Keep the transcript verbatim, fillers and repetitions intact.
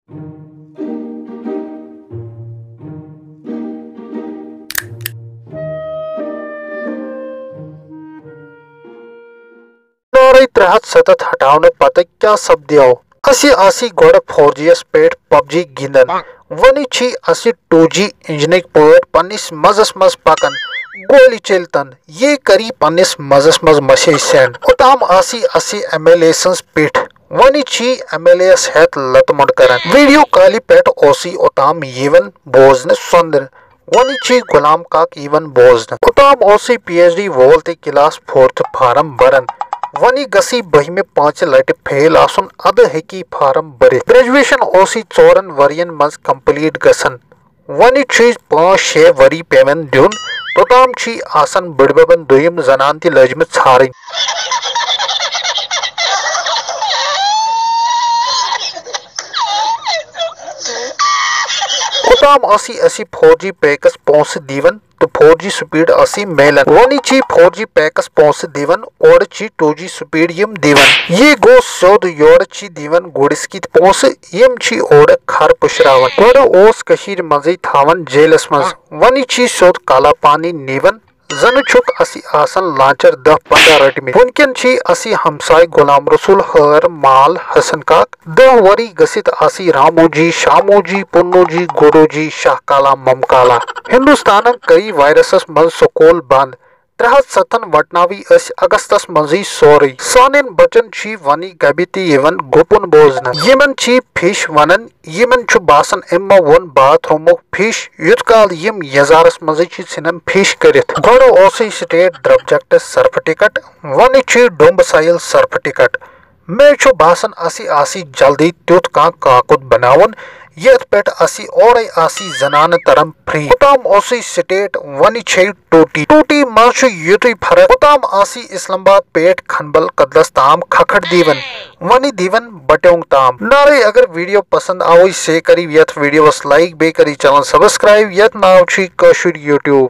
نارے ترٛےٚ ہتھ ستتھ ہٹاونہٕ پتہٕ کیٛاہ سپدیو؟ اسہِ آسی گۄڈٕ فور جی یس پٮ۪ٹھ پب جی گِنٛدان، وۄنۍ چھی اسہِ ٹوٗ جی انجنٕکۍ پٲٹھۍ پننِس مزس منٛز پکان، گولہِ چلتن، یہِ کری پننِس مزس منٛز مسیج سینڈ۔ اوٚتام آسی اسہِ ایم ایل اے سٕنٛز پٮ۪ٹھ، وۄنۍ چھی ایم ایل اے یس ہٮ۪تھ لتہٕ مۄنڈ کران۔ ویڈیو کالہِ پٮ۪ٹھ اوسُے اوٚتام یِوان بوزنہٕ سۄندرٕ۔ وۄنۍ چھی غلام کاک یِوان بوزنہٕ۔ اوٚتام اوسُے پی ایچ ڈی وول تہٕ کلاس فورتھ فارم بران۔ وۄنۍ گژھی بٔہمہِ پانٛژِ لٹہِ فیل آسُن، ادٕ ہیٚکی فارم بٔرِتھ۔ گریجویشن اوسُے ژورن ؤرین منٛز کمپلیٹ گژھان۔ وۄنۍ چھُے پانٛژھ شےٚ ؤری پیوان دیُن۔ توٚتام چھی آسان بٕڈببن دوٚیِم زنان تہِ لٔجمٕژ ژھارٕنۍ۔ اوٚتام ٲسی أسی فور جی پیکس پونٛسہٕ دِوان تہٕ فور جی سپیڈ ٲسی میلان۔ وۄنۍ چھی فور جی پیکس پونٛسہٕ دِوان، اورٕ چھی ٹوٗ جی سپیڈ یِم دِوان۔ یہِ گوٚو سیوٚد، یورٕ چھی دِوان گُرِس کِتۍ پونٛسہٕ، یِم چھی اورٕ کھر پُشراوان۔ گۄڈٕ اوس کٔشیٖرِ منٛزٕے تھاوان جیلس منٛز، وۄنۍ چھی سیوٚد کالا پانی نِوان۔ زنہٕ چھُکھ اسی آسان لانچر دَہ پنٛداہ رٔٹمٕتۍ۔ وٕنکٮ۪ن چھی اسی ہمساے غلام رسول، ہٲر مال حسن کاک۔ دَہ ؤری گٔژھِتھ اسی رامو جی، شامو جی، پُنو جی، گُڈو جی، شاہ کالا، مم کالا۔ ہندوستانن کٔری وایرسس منٛز سکوٗل بنٛد۔ ترٛےٚ ہتھ ستن وٹناوٕے أسۍ اگستس منٛزٕے سورُے۔ سانٮ۪ن بچن چھی وۄنۍ گبہِ تہِ یِوان گُپُن بوزنہٕ۔ یِمن چھی فِش ونان۔ یِمن چھُ باسان، أمۍ ما ووٚن باتھ روٗمُک فِش، یُتھ کال یِم یزارس منٛزٕے چھِ ژھٕنان فِش کٔرِتھ۔ گۄڈٕ اوسُے سٹیٹ دربجکٹ سرفہٕ ٹکٹ، وۄنۍ چھُے ڈومب سایل سرفہٕ ٹکٹ۔ مےٚ چھُ باسان، اَسہِ آسہِ جلدی تیُتھ کانٛہہ کاکُد بناوُن، یتھ پٮ۪ٹھ اَسہِ اورے آسہِ زنانہٕ تران فری۔ اوٚتام اوسُے سٹیٹ، وۄنۍ چھے ٹوٹی۔ ٹوٹی منٛز چھُ یُتُے فرق۔ اوٚتام آسہِ اسلام آباد پٮ۪ٹھ کھنبل کدلس تام کھکھٹ دیون، وۄنۍ دیون بٹیونگ تام۔ نارے اگر ویڈیو پسند آوے سے کری یتھ ویڈیوس لائک، بیٚیہِ کری چینل سبسکرائب، یتھ ناو چھُے کٲشُر یوٹیوب۔